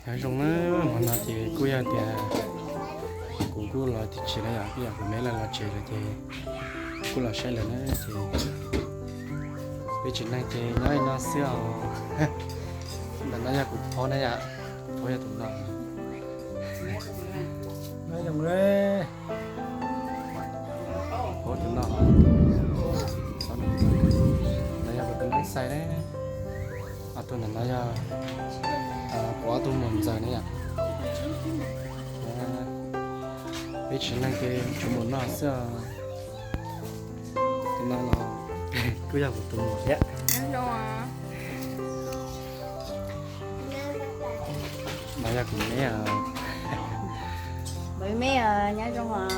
Nyob zoo na, hmo no ces kuj yog tias kuv kuj los tsis tsev lawm yom, kuj yog kuv me lawv los tsev lawm ces kuj los saib lawv na ces peb tsev neeg ces nyob li no xwb os. Ntawm no yog kuv phob na yom, kuv phob yog tus no. Nyob zoo na, kuv phob tus no, no yog kuv tus neej xais na. Ob tug ntawm no yog kuv ob tug muam ntxawm na yom. Peb tsev neeg ces tsuas muaj no xwb os. Tus no los kuj yog kuv tus muam thiab. No yog kuv me os. Me, nyob zoo os.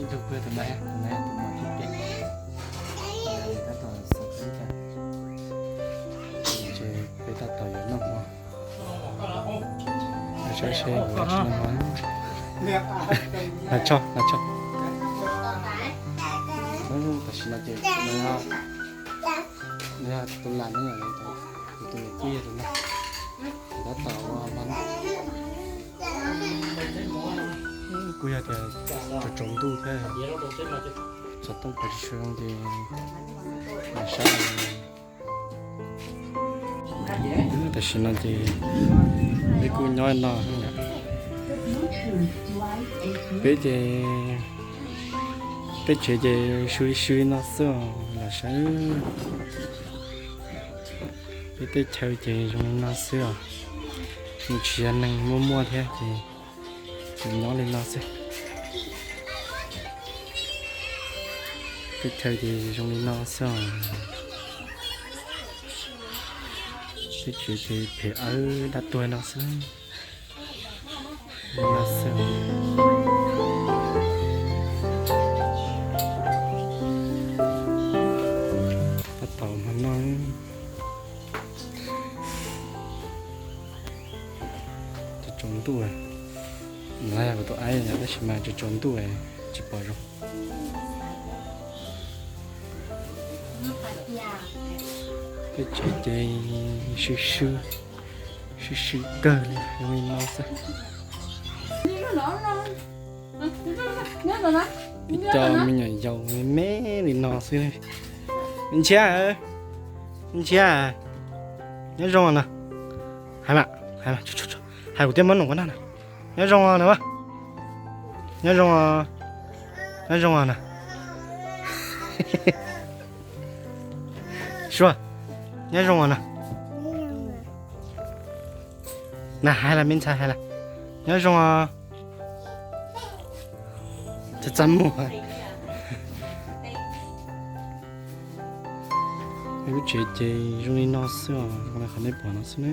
Ib tug pw tus no, tus no tus muam thib peb. Tab tom xav peb cas, ces peb tab tom yuav noj hmo. Saib seb kuv tsis noj hmo. Los tso, los tso. Tam sim no ces no yog tus lam ne, kuv tus niam tij tus no, tab tom ua hmo no. Kuj yog tias tsaus tsaus ntuj thiab, xov tooj pab tsis tshua zoo ces saib. Tam sim no ces peb kuj nyob no, peb ces tej tsev ces swb swb no xwb os los saib. Peb tej chaw ces zoo li no xwb os, nws tsis yog neeg muaj muaj thiab ces tsuas nyob li no xwb. Tej chaw ces zoo li no xwb os. Tej tsev ces phem awb dab tuag no xwb. Li no xwb. Tab tom hmo no tsaus tsaus ntuj, no yog kuv tus aib tab sis mas tsaus tsaus ntuj tsis pom zoo. Tej tsev ces swb swb, swb swb kawg li, zoo li no xwb. Ib co me nyuam yaus me me li no xwb. Ntshiab, ntshiab, nyob zoo no. Hais mas, hais mas, hais kuv thiaj muab num koj noj na. Nyob zoo no, nyob zoo, nyob zoo no. Sua, nyob zoo no. Na hais las me ntxhais hais las, nyob zoo os. Txaj txaj muag. Lub tsev ces zoo li no xwb os, zoo li qhov nej pom no xwb na.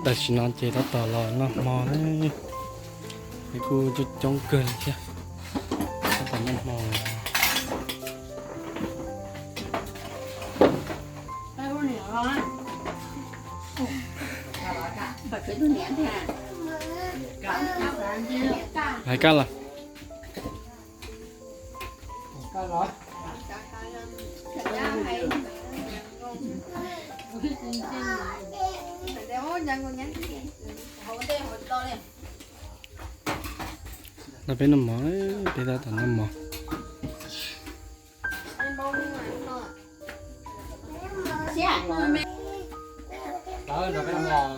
Tam sim no ces tab tom los noj hmo na, es kuj coob coob kawg li thiab, tab tom noj hmo. Hais kab los. No peb noj mov, peb tab tom noj mov. Tab tom noj mov.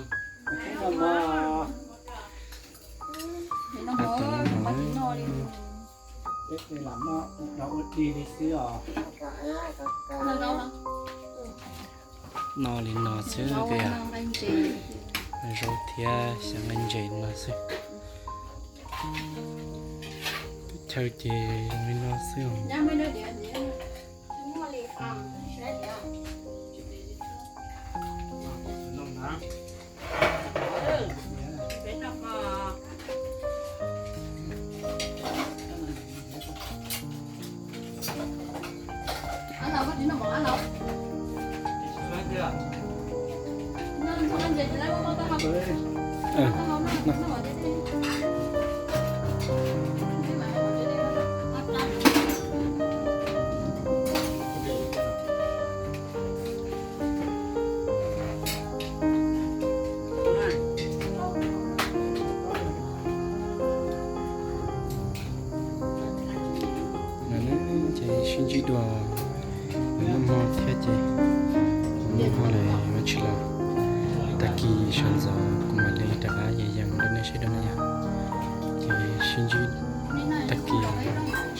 No li no xwb tias, zaub thiab xyaw nqaij ntses no xwb. Chaw ces zoo li no xwb. Ces sib ntsib dua noj hmo thiab ces noj hmo lawm yuav tsis los. Tag kis sawv ntxov kuv mam li rov qab yees rau nej saib dua na yom. Ces sib ntsib, tag kis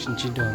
sib ntsib dua.